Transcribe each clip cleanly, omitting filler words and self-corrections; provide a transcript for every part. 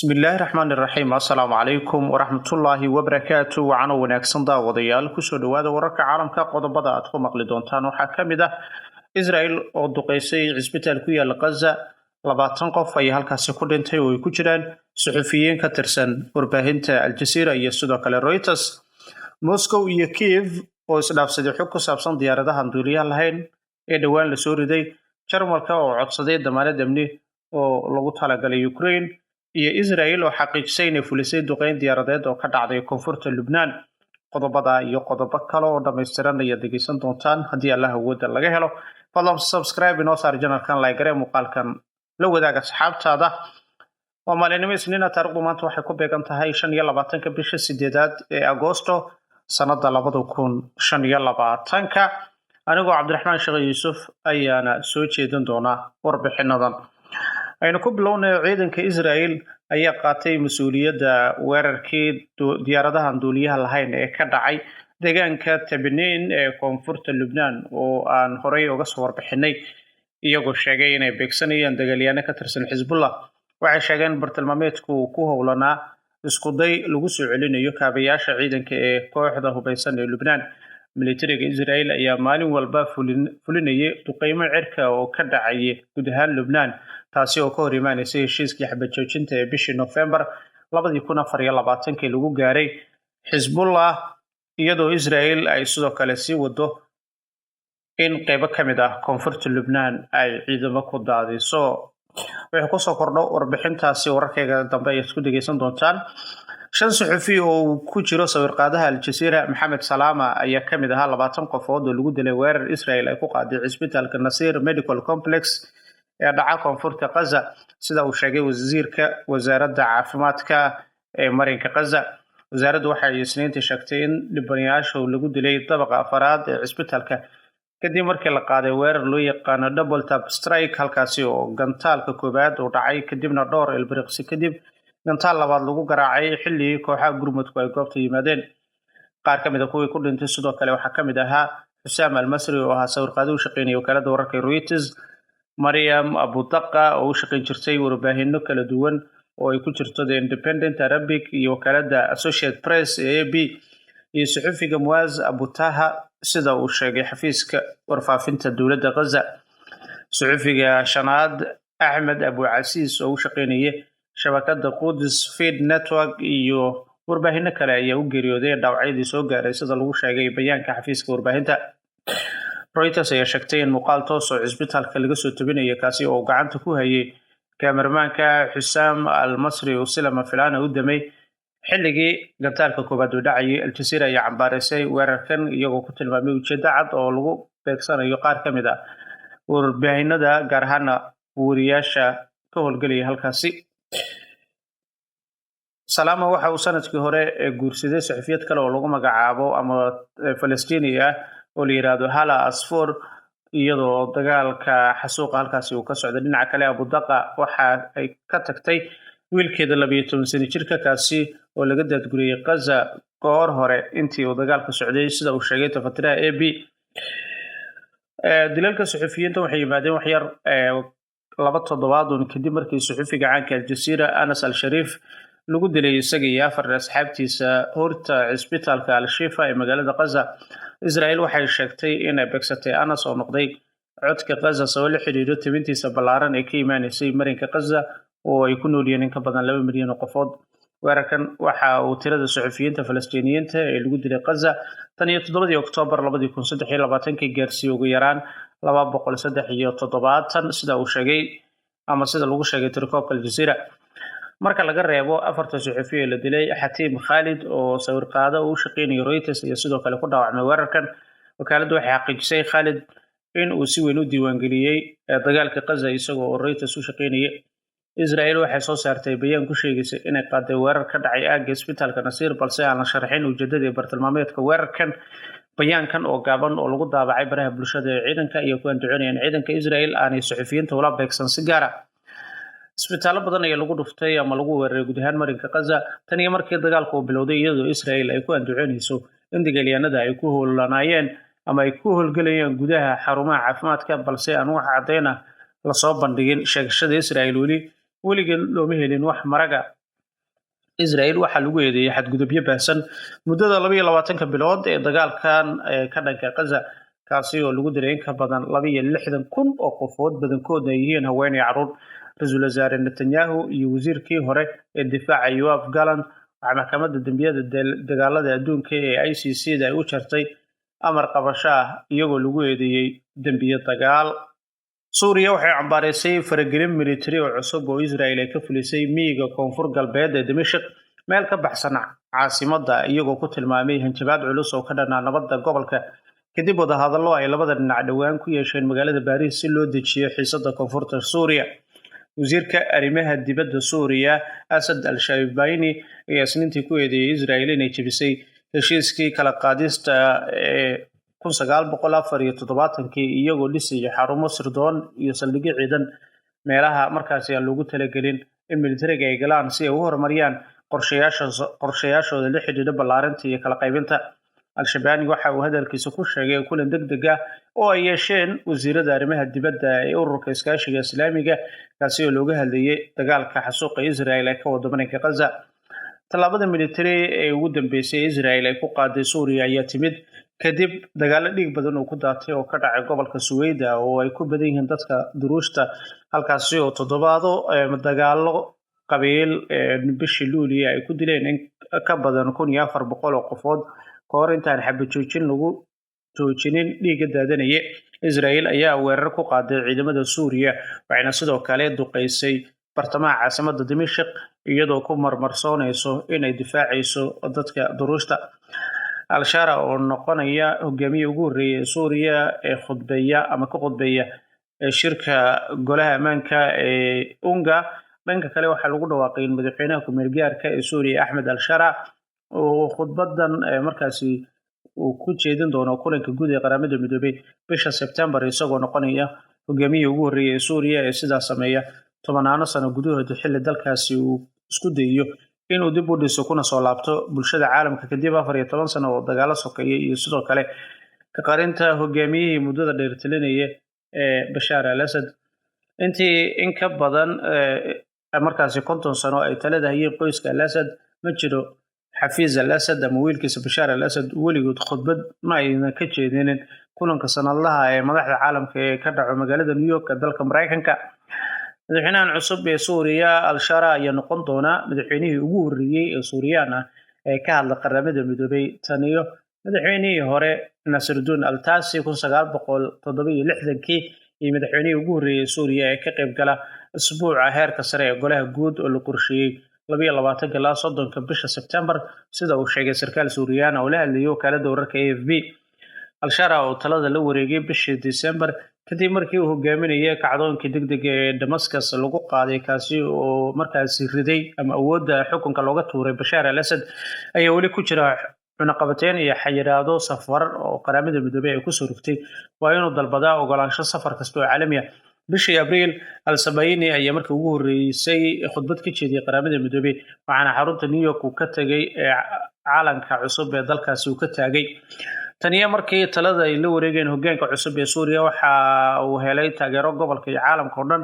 Bismillaahi raxmaani raxiim. Assalaamu calaykum waraxmatullaahi wabarakaatu. Wacano wanaagsan, daawadayaal, kusoo dhawaada wararka caalamka. Qodobada aad ku maqli doontaan waxaa ka mid ah Israel oo duqeysay cisbitaal ku yaala Gaza. 20 qof ayaa halkaasi ku dhintay oo ay ku jiraan suxufiyiin ka tirsan warbaahinta Aljazeera iyo sidoo kale Reuters. Moscow iyo Kiev oo isdhaafsaday xog ku saabsan diyaaradahan duuliyaha lahayn ee dhowaan lasoo riday. Jarmalka oo codsaday damaanad amni oo lagu talagalay Ukraine, iyo Israel oo xaqiijisay inay fulisay duqeyn diyaaradeed oo ka dhacday koonfurta Lubnaan. Qodobada iyo qodobo kale oo dhammaystiran ayaad dhegeysan doontaan haddii Allah awoodda laga helo. Fadlan subscribe inoo saar channelkan, like garee muuqaalkan, la wadaag asxaabtaada. Waa maalinimo Isniina, taarikhdu maanta waxay ku beegan tahay 25-ka bisha sideedaad ee Agosto, sanada 2025-ka. Anigoo Cabdiraxmaan Sheekh Yuusuf ayaana soo jeedin doona warbixinadan. Aynu ku bilownayo, ciidanka Israel ayaa qaatay mas-uuliyadda weerarkii diyaaradahan duuliyaha lahayn ee ka dhacay deegaanka Tabniin ee koonfurta Lubnaan oo aan horey uga soo warbixinay, iyagoo sheegay inay beegsanayaan dagaalyaano ka tirsan Xisbullah. Waxay sheegeen bartilmaameedku uu ku howlanaa iskuday lagu soo celinayo kaabayaasha ciidanka ee kooxda hubeysan ee Lubnaan. Militariga Israel ayaa maalin walba fulinayay duqeymo cirka oo ka dhacaya guud ahaan Lubnaan, taasi oo ka hor imaanaysay heshiiskii xabad joojinta ee bishii Nofembar 2024-kii lagu gaaray Xisbullah, iyadoo Israel ay sidoo kale sii wado in qeybo ka mid ah koonfurta Lubnaan ay ciidamo ku daadiso. Wixii kusoo kordho warbixintaasi wararkayga dambe ayaad ku dhegeysan doontaan. Shan suxufi oo uu ku jiro sawirqaadaha Aljazeera Maxamed Salaama ayaa ka mid ahaa 20 qofood oo lagu dilay weerar Israel ay ku qaaday cisbitaalka Nasir Medical Complex ee dhaca koonfurta Gaza, sida uu sheegay wasiirka wasaaradda caafimaadka ee marinka Gaza. Wasaaraddu waxay Isniintii sheegtay in dhibanayaasha lagu dilay dabaqa afaraad ee cisbitaalka kadib markii la qaaday weerar loo yaqaano double tap strike, halkaasi oo gantaalka koowaad uu dhacay, kadibna dhowr ilbiriqsi kadib gantaal labaad lagu garaacay xilligii kooxaha gurmudku ay goobta yimaadeen. Qaar ka mid a kuwii ku dhintay sidoo kale waxaa ka mid ahaa Xusaam Almasri oo ahaa sawirqaadi u shaqeynaya wakaaladda wararka Reuters, Mariam Abudaqa oo u shaqeyn jirtay warbaahinno kala duwan oo ay ku jirto The Independent Arabic iyo wakaaladda Associated Press ee AP, iyo suxufiga Muaz Abutaha, sida uu sheegay xafiiska warfaafinta dowladda Gaza. Suxufiga shanaad, Axmed Abucasiis, oo u shaqeynaya shabakada Quds Feed Network iyo warbaahinno kale, ayaa u geeriyooday dhaawacyadii soo gaaray, sida lagu sheegay bayaanka xafiiska warbaahinta. Reuters ayaa sheegtay in muuqaal toos oo cisbitaalka laga soo tabinaya, kaasi oo gacanta ku hayay kaamermaanka Xusaam Al Masri, uu si lama filaana u damay xilligii gantaalka koowaad uu dhacayay. Aljazeera ayaa cambaareysay weerarkan, iyagoo ku tilmaamay ujeeddo cad oo lagu beegsanayo qaar ka mid ah warbaahinada, gaar ahaana wariyaasha ka howlgelaya halkaasi. Salama waxa uu sanadkii hore guursaday suxufiyad kale oo lagu magacaabo ama Falastiini ah oo la yiraahdo Hala Asfor, iyadoo dagaalka xasuuqa halkaasi uu ka socday. Dhinaca kale, Abudaqa waxa ay ka tagtay wiilkeeda 12 sano jirka, kaasi oo laga daadguriyey Gaza goor hore intii uu dagaalka socday, sida uu sheegay tafatiraha AP. Dilalka suxufiyiinta waxay yimaadeen waxyar 2 toddobaad un kadib markii suxufiga caanka Aljazeera Anas Al Shariif lagu dilay isaga iyo afar asxaabtiisa horta cisbitaalka Al-Shifa ee magaalada Gaza. Israel waxay sheegtay inay beegsatay Anas, oo noqday codka Gaza, sabab la xiriiro tabintiisa ballaaran ee ka imaanaysay marinka Gaza oo ay ku nool yihiin in ka badan 2 milyan oo qofood. Weerarkan waxa uu tirada suxufiyiinta Falastiiniyiinta ee lagu dilay Gaza tan iyo 7-dii Oktoobar 2023-kii gaarsiiyey ugu yaraan 273, sida uu sheegay ama sida lagu sheegay tirakoobka Aljazeera. Marka laga reebo afarta suxufi ee la dilay, Xatiim Khaalid oo sawirqaado u shaqeynaya Reuters iyo sidoo kale ku dhaawacmay weerarkan. Wakaaladdu waxay xaqiijisay Khaalid in uu si weyn u diiwaangeliyey dagaalka Gaza isagoo oo Reuters u shaqeynaya. Israel waxay soo saartay bayaan ku sheegaysa inay qaaday weerar ka dhacay aagga isbitaalka Nasiir, balse aan la sharxin ujeedada iyo bartilmaameedka weerarkan. Bayaankan oo gaaban oo lagu daabacay baraha bulshada ee ciidanka ayaa ku andacoonayaan ciidanka Israel aanay suxufiyiinta ula beegsan si gaara. Isbitaallo badan ayaa lagu dhuftay ama lagu weeraray guud ahaan marinka Gaza tan iyo markii dagaalku uu bilowday, iyadoo Israel ay ku andacoonayso in dagaalyahanada ay ku howlanaayeen ama ay ku howlgelayeen gudaha xarumaha caafimaadka, balse aan wax caddeyn ah lasoo bandhigin. Sheegashada Israel weli weligeed looma helin wax maraga. Israel waxaa lagu eedeeyey xadgudubyo baahsan muddada 22-ka bilood ee dagaalkan ka dhanka Gaza, kaasi oo lagu dilay in ka badan 62,000 oo qofood, badankoodna ay yihiin haween iyo carruur. Ra-iisul wasaare Netanyahu iyo wasiirkii hore ee difaaca Yoav Gallant waxaa maxkamadda dembiyada dagaalada adduunka ee ICC da ay u jartay amar qabasho ah, iyagoo lagu eedeeyey dembiyo dagaal. Suuriya waxay cambaareysay faragelin militari oo cusub oo Israel ay ka fulisay miyiga koonfur galbeed ee Dimashq, meel ka baxsan caasimadda, iyagoo ku tilmaamay hanjabaad culus oo ka dhanaa nabadda gobolka, kadib wadahadallo ay labada dhinac dhowaan ku yeesheen magaalada Baariis si loo dejiyo xiisadda koonfurta Suuriya. Wasiirka arrimaha dibadda Suuriya Asad al-Shaybaani ayaa Isniintii ku eedeeyey Israel inay jebisay heshiiskii kala qaadista ee 1974-kii, iyagoo dhisaya xarumo sirdoon iyo saldhigyo ciidan meelaha markaasi aan loogu talagelin in militariga ay galaan, si ay u horumariyaan qorshayaashooda la xidhiidha ballaarinta iyo kala qaybinta. Al-Shabaani waxa uu hadalkiisa ku sheegay kulan deg deg ah oo ay yeesheen wasiirada arrimaha dibadda ee Ururka Iskaashiga Islaamiga, kaasi oo looga hadlayay dagaalka xasuuqa Israel ee ka wada marinka Gaza. Tallaabada militari ee ugu dambeysay Israel ay ku qaaday Suuriya ayaa timid kadib dagaalo dhiig badan uu ku daatay oo ka dhacay gobolka Suweyda, oo ay ku badan yihiin dadka Duruushta, halkaasi oo toddobaado dagaalo qabiil bishii Luuliya ay ku dileen in ka badan 1400 oo qofood, ka hor intaan xabad joojin lagu joojinin dhiigga daadanaya. Israel ayaa weerar ku qaaday ciidamada Suuriya, waxayna sidoo kale duqeysay bartamaha caasimadda Dimashq, iyadoo ku marmarsoonayso inay difaacayso dadka Duruushta. Al-Shara oo noqonaya hogaamiye ugu horreeyay ee Suuriya ee khudbeeya ama ka khudbeeya shirka Golaha Ammaanka ee UNGA. Dhanka kale, waxaa lagu dhawaaqay in madaxweynaha ku-meel gaarka ee Suuriya Axmed Al-Shara uu khudbadan markaasi uu ku jeedin doono kulanka guud ee Qaramada Midoobay bisha Sebtembar, isagoo noqonaya hogaamiyihii ugu horreeyay ee Suuriya ee sidaas sameeya tobanaano sano gudahood, xilli dalkaasi uu isku dayayo inuu dib u dhiso kuna soo laabto bulshada caalamka kadib 14 sano oo dagaalo sokeeya iyo sidoo kale ka qarinta hogaamiyihii muddada dheer talinaya ee Bashaar al Asad. Intii in ka badan markaasi 50 sano ay talada hayeen qoyska al Asad, ma jiro Xafiis al Asad ama wiilkiisa Bashaar al Asad weligood khudbad ma aynan ka jeedinin kulanka sanadlaha ee madaxda caalamka ee ka dhaco magaalada New York ee dalka Maraykanka. Madaxweynahan cusub ee Suuriya Al-Shara ayaa noqon doona madaxweynihii ugu horreeyey ee Suuriyaan ah ee ka hadla Qaramada Midoobay tan iyo madaxweynihii hore Nasiruddin Altasi 1967-kii, iyo madaxweynihii ugu horreeyey ee Suuriya ee ka qayb gala isbuuca heerka sare ee Golaha Guud oo la qorsheeyey 22-ka ilaa 30-ka bisha Sebtembar, sida uu sheegay sarkaal Suuriyaan oo la hadlayay wakaaladda wararka AFP. Al-Shara oo talada la wareegay bishii Disembar kadib markii uu hogaaminayay kacdoonkii degdega ee Damascus lagu qaaday, kaasi oo markaasi riday ama awoodda xukunka looga tuuray Bashaar al Asad, ayaa weli ku jira cunaqabateyn iyo xayiraado safar oo Qaramada Midoobey ay kusoo rogtay. Waa inuu dalbadaa ogolaansho safar kasta oo caalami ah. Bishii Abriil, Al-Sabayni ayaa markii ugu horreysay khudbad ka jeediyey Qaramada Midoobey, waxaana xarunta New York uu ka tegay ee calanka cusub ee dalkaasi uu ka taagay. Taniyo markii talada ay la wareegeen hogaanka cusub ee Suuriya, waxa uu helay taageero gobolka iyo caalamka oo dhan,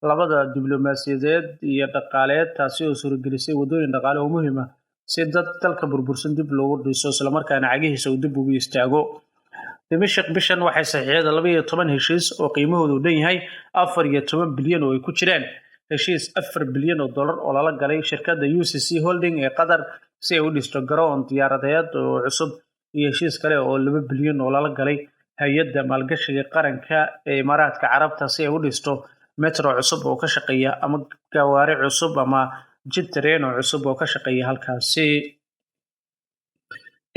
labada diblomaasiyadeed iyo dhaqaaleed, taasi oo suuragelisay waddooyin dhaqaale oo muhiim ah si dad dalka burbursan dib loogu dhiso, islamarkaana cagihiisa uu dib ugu istaago. Dimashq bishan waxay saxiixday 12 heshiis oo qiimahoodu dhan yahay 14 bilyan, oo ay ku jiraan heshiis 4 bilyan oo dollar oo lala galay shirkadda UCC Holding ee Qatar si ay u dhisto garoon diyaaradeed oo cusub, iyo heshiis kale oo 2 bilyan oo lala galay Hay-adda Maalgashiga Qaranka ee Imaaraadka Carabta si ay u dhisto metro cusub oo ka shaqeeya ama gawaari cusub ama jid tareen oo cusub oo ka shaqeeya halkaasi.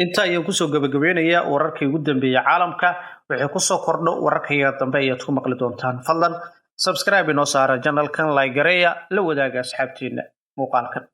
Inta ayaan kusoo gabagabeynaya wararkii ugu dambeeyay caalamka. Waxay kusoo kordho wararkayga dambe ayaad ku maqli doontaan. Fadlan subscribe inoo saara channelkan, like gareeya, la wadaaga asxaabtiina muuqaalkan.